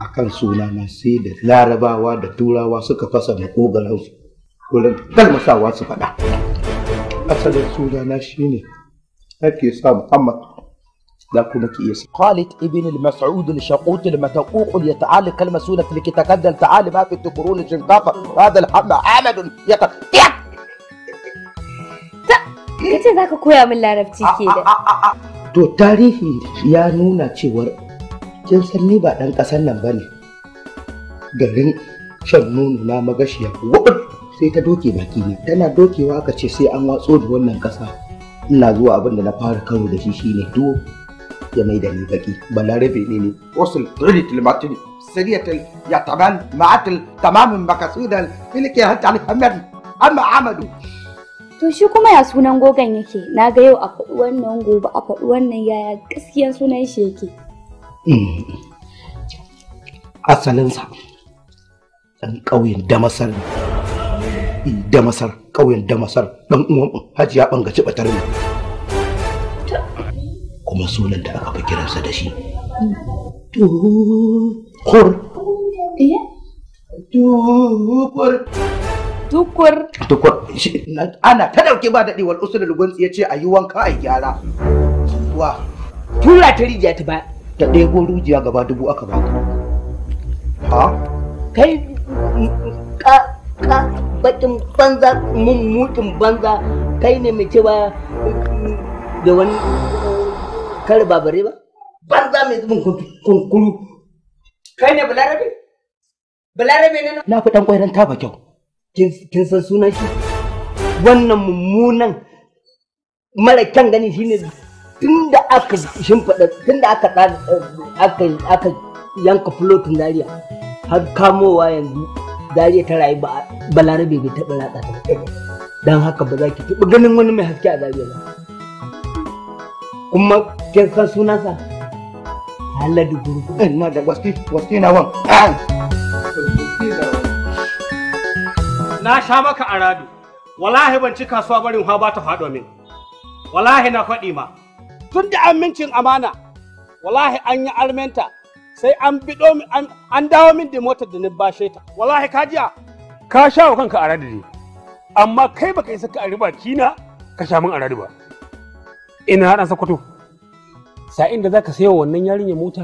Akan sunana sai da Larabawa da Turawa suka fasa makogaransu wurin kalmasawa su faɗa. Asalin sunana shine ake sa Muhammad za kuma ki iya. Khalid ibn al-Mas'ud al-Shaqut al-Mataquq al-Yata'al kalmasuna fil kitakaddal ta'al ma fi tukurun shinkafa hada al-hamma Ahmad yata. Kace zaka koya min Larabci ke da. To tarihi ya nuna cewar kin san ni ba ɗan ƙasar nan bane. Garin shan nono na magashiya wubur sai ta doke baki ne. Tana dokewa aka ce sai an watso da wannan ƙasa. Ina zuwa abin da na fara karo da shi shine tuwo ya mai da ni baki. Balarabe ne ne. Wasul turitil matini siriyatil yataman ma'atil tamamin makasudal filike hatta alhamad amma amadu. To shi kuma ya sunan gogon yake? Na ga yau a faɗi wannan gobe a faɗi wannan, yaya gaskiyan sunan shi yake? Asalinsa ɗan ƙauyen Damasar ne. Damasar, ƙauyen Damasar, ɗan uwan Hajiya Bangaci Batar ne. Kuma sunan da aka fi kiransa da shi. Tukur. Tukur. Tukur. Tukur. Ana ta ɗauke ba daɗi wal usulul gunsi ya ce a yi wanka a gyara. Wa. Tura ta rijiya ta ba. Ta ɗebo rijiya gaba dubu aka baka. Ha? Kai ka bakin banza mummukin banza kai ne mai cewa da wani kare babare ba? Banza mai zubin kunkuru. Kai ne Balarabe? Balarabe ne na? Na fi ɗan ƙwairan taba kyau. Kin san sunan shi? Wannan mummunan mara kyan gani shine tunda aka shimfiɗa tunda aka aka yanka fulotin Zaria har kamowa yanzu Zaria ta rayu ba Balarabe bai taɓa ratsa ta ba. Don haka ba za ki taɓa ganin wani mai haske a Zaria ba. Kuma kin san sunansa? Haladu Gurgu. Ina da waski na wan. Na sha maka aradu. Wallahi ban ci kasuwa barin ha ba ta faɗo min. Wallahi na faɗi ma. Tun da amincin amana, wallahi an yi armenta sai an biɗo min an dawo min da motar da ni bashe ta. Wallahi ka jiya. Ka sha wa kanka aradu ne. Amma kai baka isa ka ari bakina ka sha min aradu ba. Ina haɗa Sokoto. Sa'in da zaka sayo wannan yarinya mota.